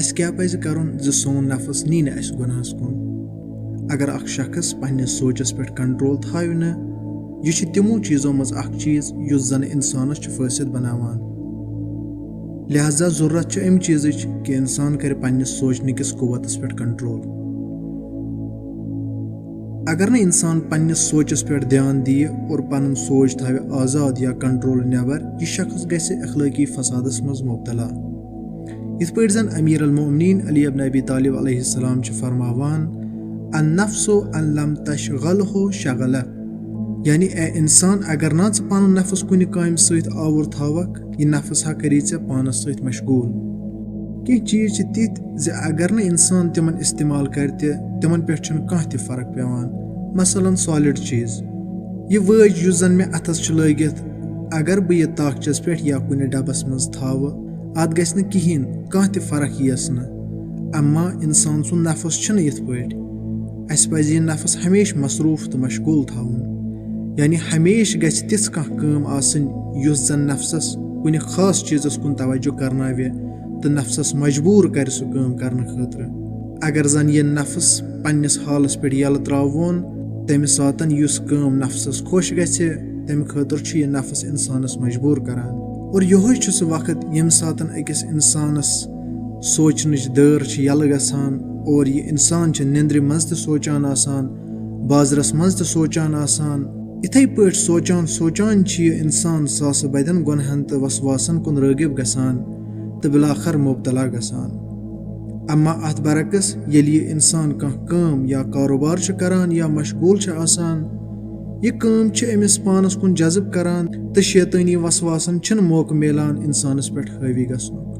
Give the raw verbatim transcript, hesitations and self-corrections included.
اَسہِ کیٛاہ پَزِ کَرُن زِ سون نفس نی نہٕ اَسہِ گۄناہَس کُن؟ اگر اکھ شخص پننِس سونچس پٮ۪ٹھ کنٹرول تھاوِ نہٕ، یہِ چھُ تِمو چیٖزو منٛز اکھ چیٖز یُس زن انسانس چھُ فٲسد بناوان۔ لہذا ضرورت چھِ امہِ چیٖزٕچ کہِ انسان کرِ پننِس سونچنہٕ کِس قوتس پٮ۪ٹھ کنٹرول۔ اگر نہٕ انسان پننِس سونچس پٮ۪ٹھ دھیان دِیہِ اور پنُن سونچ تھاوِ آزاد یا کنٹرول نٮ۪بر، یہِ شخص گژھِ اخلٲقی فسادس منٛز مبتلا۔ یِتھ پٲٹھۍ زن امیر المومنین علی ابن ابی طالب علیہ السلام چھِ فرماوان، "النفس ان لم تشغله شغلہ"، یعنی اے انسان، اگر نہ ژٕ پنُن نفس کُنہِ کامہِ سۭتۍ آوُر تھاوکھ، یہِ نفس ہا کری ژےٚ پانس سۭتۍ مشغول۔ کینٛہہ چیٖز چھِ تِتھۍ زِ اگر نہٕ انسان تِمن استعمال کرِ تہِ، تِمن پٮ۪ٹھ چھُنہٕ کانٛہہ تہِ فرق پٮ۪وان۔ مثلاً سالڈ چیٖز، یہِ وٲج یُس زن مےٚ اتھس چھِ لٲگِتھ، اگر بہٕ یہِ تاخچس پٮ۪ٹھ یا کُنہِ ڈبس منٛز تھاوٕ، اتھ گژھِ نہٕ کِہیٖنۍ، کانٛہہ تہِ فرق یِیَس نہٕ۔ اما انسان سُنٛد نفس چھُنہٕ یِتھ پٲٹھۍ۔ اسہِ پزِ یہِ نفس ہمیشہِ مصروف تہٕ مشغول تھاوُن، یعنی ہمیشہِ گژھِ تِژھ کانٛہہ کٲم آسٕنۍ یُس زن نفسس کُنہِ خاص چیٖزس کُن توجہ کرناوِ تہٕ نفسس مجبوٗر کرِ سُہ کٲم کرنہٕ خٲطرٕ۔ اگر زن یہِ نفس پننِس حالس پٮ۪ٹھ یلہٕ ترٛاوون، تمہِ ساتن یُس کٲم نفسس خۄش گژھِ، تمہِ خٲطرٕ چھُ یہِ نفس انسانس مجبوٗر کران۔ اور یِہوٚے چھُ سُہ وقت ییٚمہِ ساتن أکِس انسانس سونچنٕچ دٲر چھِ یلہٕ گژھان اور یہِ انسان چھُ نندرِ منٛز تہِ سونچان آسان، بازرس منٛز تہِ سونچان آسان۔ یِتھے پٲٹھۍ سونچان سونچان چھُ یہِ انسان ساسہٕ بدٮ۪ن گۄنہن تہٕ وسواسن کُن رٲغب گژھان تہٕ بلاخر مبتلا گژھان۔ اما اتھ برعکس، ییٚلہِ یہِ انسان کانٛہہ کٲم یا کاروبار چھُ کران یا مشغول چھُ آسان، یہِ کٲم چھِ أمِس پانس کُن جذب کران تہٕ شیطٲنی وسواسن چھِنہٕ موقعہٕ میلان انسانس پٮ۪ٹھ حٲوی گژھنُک۔